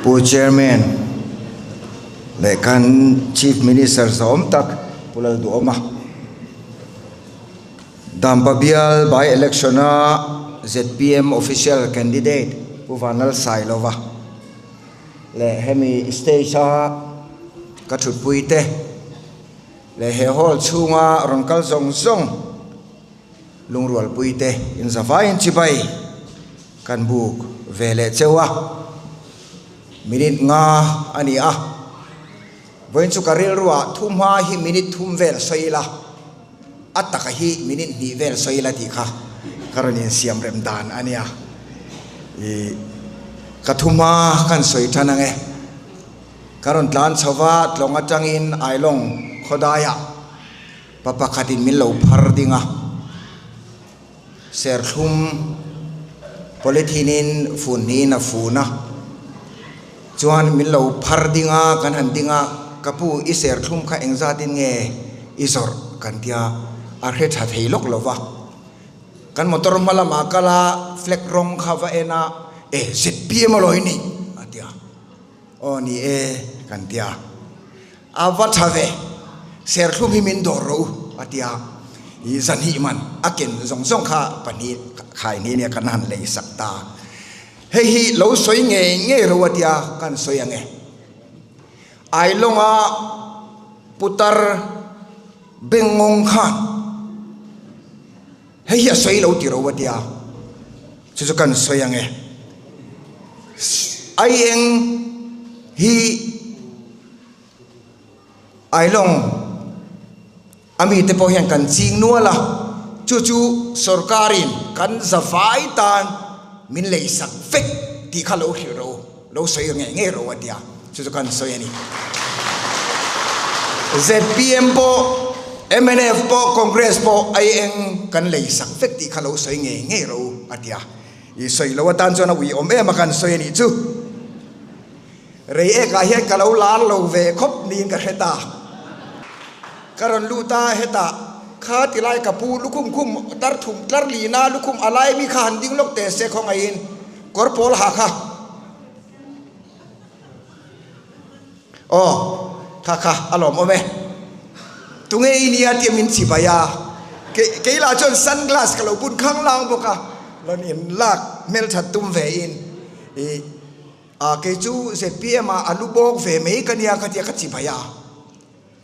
Pu Chairman leh kan Chief Minister zawm tak Pu Lalduhawma Dampa bial by election a zpm official candidate Pu Vanlalsailova leh hemi stage a ka thutpui te leh he hall chhunga rawn kal zawng zawng Lungrualpui te in zavaiin chibai kan buk ve leh cheu a, minute nga a ni a, vawiin chu ka rilruah thu hma hi minute thum vel sawi ila, a taka hi minute hnih vel sawi ila tih kha ka rawn insiam rem dan a nia, ih ka thu hma kan sawi tan ang e, ka rawn tlan chho va tlawng atangin Ailawng khawdaiah. Pa pakhatin min lo phar ding a, serthlum polythene in fun niin a fun a, chuan min lo phar ding a, kan han ding a, ka pu i serthlum kha engzatin nge i zawrh kan tia, a hre tha thei lawk lo va, kan motor hma lamah kal a, flag rawng kha va en a, e zpm a lawi ni a ti a. Aw ni e, kan ti a. A va tha ve, serthlum hi min dawr rawh u, a ti a. I zahnih man a ken zawng zawng kha pahnih khai ni nia kan han lei sak ta. Hei hi lo sawi ngei ngei rawh u a ti a, kan sawi ang e. Ailawnga putar bengngawng khan hei hi a sawi lo ti rawh u a ti a. Chu chu kan sawi ang e. Aieng hi Ailawng a mite pawh hian kan ching nual a, chu chu sorkarin kan zavai tan min lei sak vek tih kha lo hrilh rawh u, lo sawi ngei ngei rawh u a ti a, chu chu kan sawi a ni. Zpm pawh, mnf pawh, Congress pawh aieng kan lei sak vek tih kha lo sawi ngei ngei rawh u a ti a. I sawi lo atan chuan a ui awm em a kan sawi a nih chu. Rei ekah hian ka lo lar lo ve khawp niin ka hre ta. Ka rawn lut a, hetah kha ti lai ka pu lukhum khum tar thum tlar lina lukhum a lai mi kha han ding lawk teh se khawngaihin kawr pawl ha kha. Aw, kha kha a lawm awm e. Tunge i nia tia min chibai a, kei kei lah chuan sunglass ka lo bun khang lang bawk a, rawn in lak hmelthat tum ve in i a kei chu zpm ah a lu bawk ve mai ka nia ka tia ka chibai a,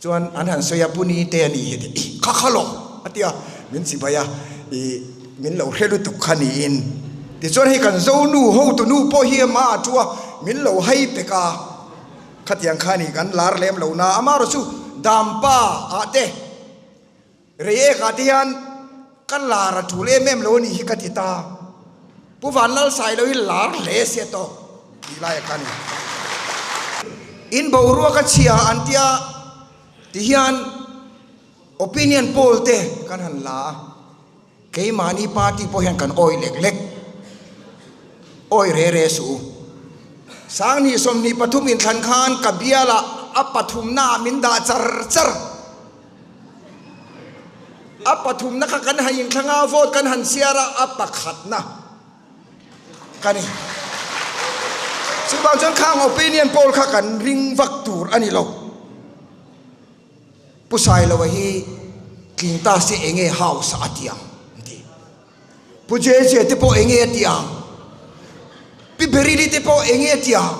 chuan an han sawi a pu ni te a nih hi a ti i kha kha lo a tia min chibai a i min lo hre lutuk kha niin tichuan hei kan zonu hotu nu pawh hi ama a thu a min lo hai pek a khatiang kha ni kan lar lem lo na amaherawh chu dampa ah te Reiek ah te hian ka lar a tul em em lo a nih hi ka ti ta. Pu Vanlalsai lo hi lar hle se tawk tih lai a ka ni. In boruak a chhia an tia ti hian opinion poll te kan han la a, keimahni party pawh hian kan awih lek lek, awih re re suh u. Sanghnih 23 inthlan khan ka bialah a pathumnaah min dah char char. A pathumna kha kan han inthlang a, vote kan han chhiar a, a pakhatna ka ni. Chuvang chuan khang opinion poll kha kan ring vak tur a ni lo. Pu Sailoa hi tling ta se enge house a ti ang an ti. Pu JJ te pawh enge a ti ang? Pi Berili te pawh enge a ti ang?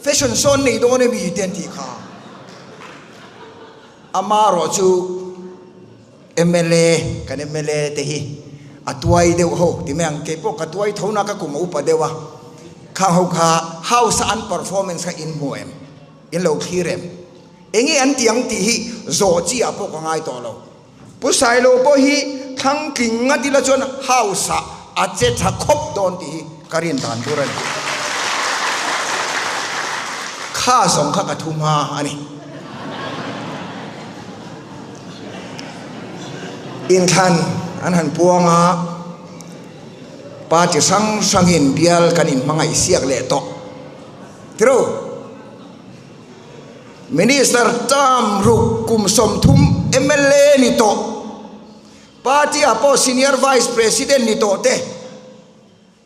Fashion show an nei dawn emi te an tih kha. Amarawh chu mla, kan mla te hi a tuai deuh ho ti mai ang, kei pawh ka tuai tho na ka kum a upa deuh a, khang ho kha house a an performance kha in hmu em? In lo thlir em? Enge an ti ang tih hi zawh chi ah pawh ka ngai tawh lo. Pu Sailo pawh hi thlangtling ngat ila chuan house ah a che tha khawp dawn tih hi ka rin dan tur a ni. Kha zawng kha ka thu hma a ni. Inthlan an han puang a, party hrang hrangin bial kan inhmangaih siak leh tawh. Tiro. Minister term ruk kum 30 mla ni tawh, party ah pawh senior vice president ni tawh te,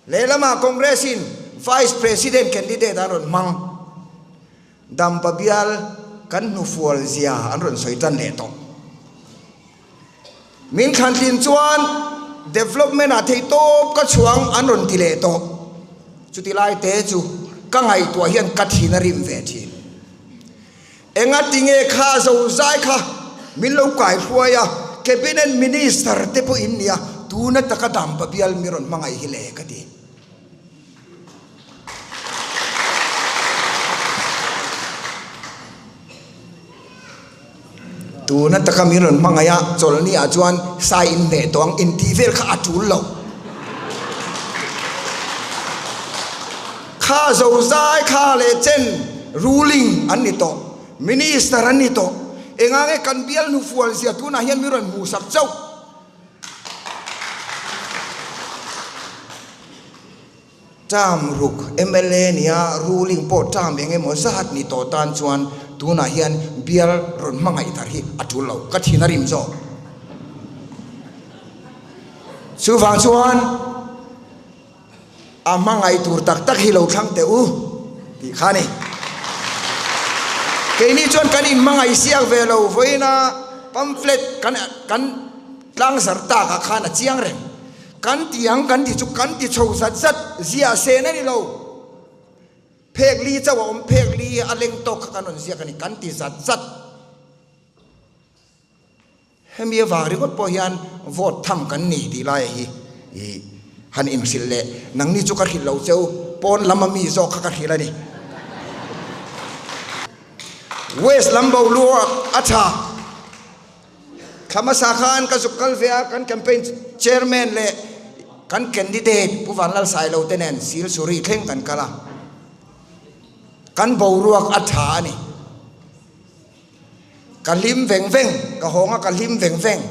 lehlamah Congress in vice president candidate an rawn hmang. Dampa bial kan hnufual zia an rawn sawi tan leh tawh. Min thlantlin chuan development ah theih tawp ka chhuang an rawn ti leh tawh. Chuti lai te chu ka ngaihtuah hian ka thin a rim ve thin. Enga tinge kha zozai kha min lo kai hruai a, Cabinet Minister te pawh in nia, tuna taka Dampa bial mi rawn hmangaih hi le ka ti. Tuna taka min rawn hmangaih a, chawlhni ah chuan sai in hneh tawh ang intih vel kha a tul lo. Kha zozai kha leh chen ruling an ni tawh, minister an ni tawh. Enga nge kan bial hnufual zia tunah hian min rawn hmuhsak chauh. Term ruk mla nia ruling pawh term eng emaw zat ni tawh tan chuan tunah hian bial rawn hmangaih thar hi a tul lo, ka thin a rim zawk. Chuvang chuan a hmangaih tur tak tak hi lo thlang teh u tih kha a ni. Keini chuan kan inhmangaih siak ve lo vawiina pamphlet kan kan tlangzar takah khan a chiang reng. Kan ti ang kan ti chu kan ti chho zat zat ziah sen a ni lo. Phek li chauh a awm, phek li a leng tawk kha kan rawn ziak a ni, kan ti zat zat. Hemi avang ringawt pawh hian vote tham kan ni tih laia hi i han inhrilh leh nangni chu ka hrilh lo cheu, pawn lam a mi zawk kha ka hrilh a ni. West lam boruak a tha. Thla hmasa khan ka zuk kal ve a, kan campaign chairman leh kan candidate Pu Vanlalsailo te nen Silsuri thleng kan kal a, kan boruak a tha a ni. Ka hlim veng veng, ka hawng a ka hlim veng veng.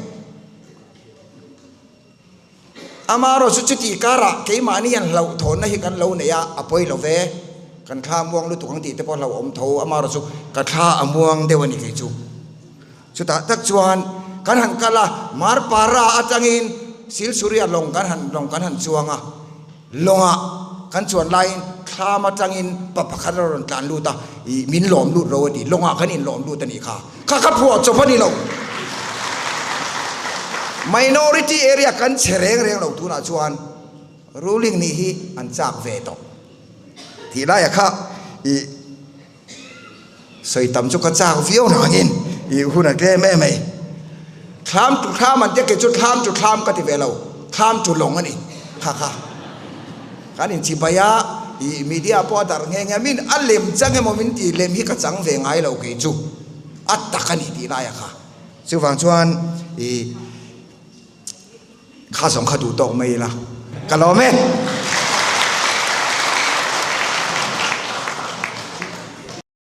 Amaherawh chu chutih karah keimahni hian hlauhthawnna hi kan lo nei a, a pawi lo ve. Kan thla a muang lutuk ang tih te pawh hlauhawm tho, amaherawh chu ka thla a muang deuh a ni kei chu. Chutah tak chuan kan han kal a, Marpara atangin Silsuria lawng kan han lawng kan han chuang a, Lawngah kan chuan laiin thlam atangin pa pakhat a rawn tlan lut a, ih min lawm lut ro a ti, lawngah kan inlawm lut a nih kha, kha kha phuah chawp a ni lo. Minority area kan che reng reng lo tunah chuan ruling nih hi an chak ve tawh tih laiah kha ih Sawi tam chu ka chak viau nangin i hun a tlem em mai. Thlam tu thlam an tia kei chu thlam tu thlam ka ti ve lo, thlam tu lawng a ni kha kha. Kan inchibai a, i media pawh a darh nghe nghe a, min a lem chang emaw min ti lem hi ka chang ve ngai lo kei chu a tak a ni tih laia kha. Chuvang chuan i. Kha zawng kha duh tawk mai ila ka lawm e.